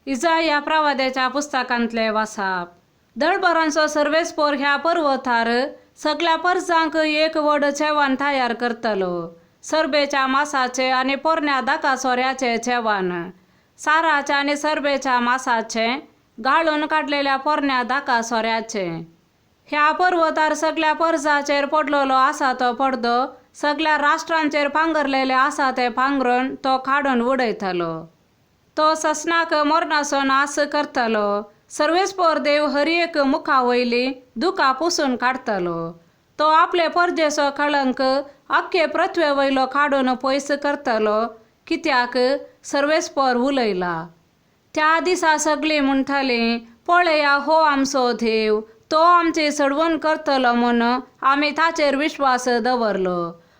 इजाया प्रवाद्याच्या पुस्तकांतले वासाप. दळबरांचो सर्वेस्पोर ह्या पर्वतार सगल्या परजांक एक व्हड जेवण तयार करतलो. सरबेच्या मासाचे आनी पोरण्या दाका सोऱ्याचे जेवण, साराच्या आनी सरबेच्या मासाचे, गाळून काडलेल्या पोरण्या दाका सोऱ्याचे. ह्या पर्वतार सगल्या परजाचेर पडलेलो आसा तो पडदो, सगल्या राष्ट्रांचेर पांगरलेले आसा ते पांगरून तो काडून उडयतलो. तो ससनाक मरणाचो नाश करतलो. सर्वेस्पोर देव हर एक मुखा वयली दुकां पुसून काडटलो. तो आपले परजेचो कळंक अख्खे पृथ्वे वयलो काडून पयस करतलो, कित्याक सर्वेस्पोर उलयला. त्या दिसा सगळीं म्हणटलीं, पळया हो आमचो देव, तो आमची सडवण करतलो म्हूण आमी ताचेर विश्वास दवरलो.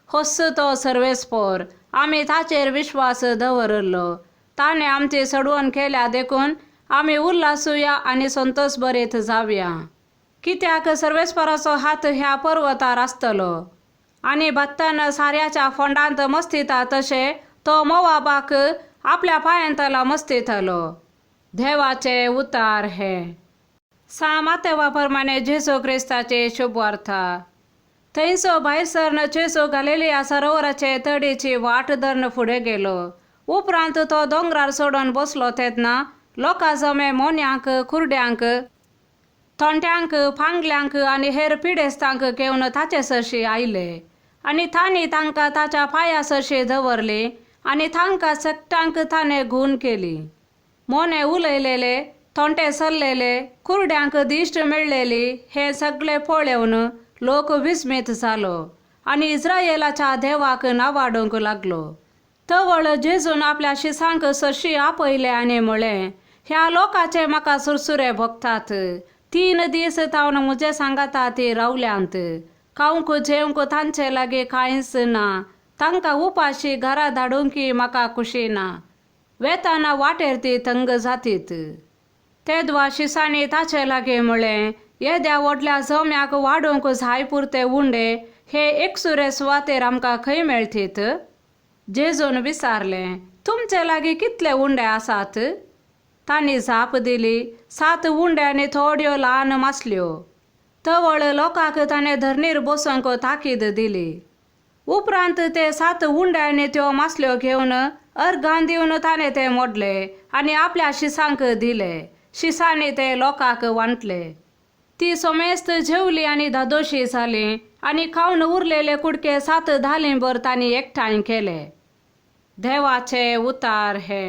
होच तो सर्वेस्पोर, आमी ताचेर विश्वास दवरलो. ताणें आमची सडवण केल्या देखून आमी उल्हासुया आनी संतोश बरेत जावया. कित्याक सर्वेस्पराचो हात ह्या पर्वतार आसतलो आनी भत्तान साऱ्याच्या फोंडांत मस्तिता तशें तो मोवाबाक आपल्या पांयांतला मस्तितलो. देवाचे उतार हे. सा मातेवा प्रमाणे जेजू क्रिस्ताचे शुभवार्ता. थंयसो भायर सरन जेजू गालिलिया सरोवराचे तडीची वाट धरून फुडें गेलो. उपरांत तो दोंगरार चडोवन बसलो तेन्ना लोकां जमे मोन्यांक, कुरड्यांक, तोंट्यांक, पांगल्यांक आनी हेर पिडेस्तांक घेवन ताचे सरशी आयले आनी तांणी तांकां ताच्या पांया सरशी दवरली आनी तांकां सगटांक ताणें गूण केली. मोने उलयलेले, तोंटे सरलेले, कुरड्यांक दिश्ट मेळ्ळेली हें सगळें पळोवन लोक विस्मीत जालो आनी इस्रायलाच्या देवाक नावाडूंक लागलो. तवळ जेजून आपल्या शिसांक सरशी आपयले आनी म्हळें, ह्या लोकाचे म्हाका सुरसुरे भोगतात. 3 दीस तावन म्हजे सांगाता ती रावल्यांत. खावंक जेवंक तांचे लागीं कांयच ना. तांकां उपाशी घरा धाडूंक म्हाका खुशी ना. वेताना वाटेर ती तंग जातीत. तेदवा शिसांनी ताचे लागीं म्हळें, येद्या व्हडल्या जम्याक वाडूंक जाय पुरते उंडे हे एकसुरे सुवातेर आमकां खंय मेळटीत? जेजून विचारलें, तुमचे लागीं कितले उंडे आसात? तांणी जाप दिली, 7 उंडे आनी थोड्यो ल्हान मासल्यो. तवळ लोकांक ताणें धरणीर बसोवंक ताकीद दिली. उपरांत ते 7 उंडे आनी त्यो मासल्यो घेवन अर्गां दिवन ताणें ते मोडले आनी आपल्या शिसांक दिले. शिसांनी ते लोकांक वांटले. ती समेस्त जेवली आनी धादोशी जाली आनी खावन उरलेले कुडके 7 धालींभर तांणी एकठांय केले. देवाचे उतार हे.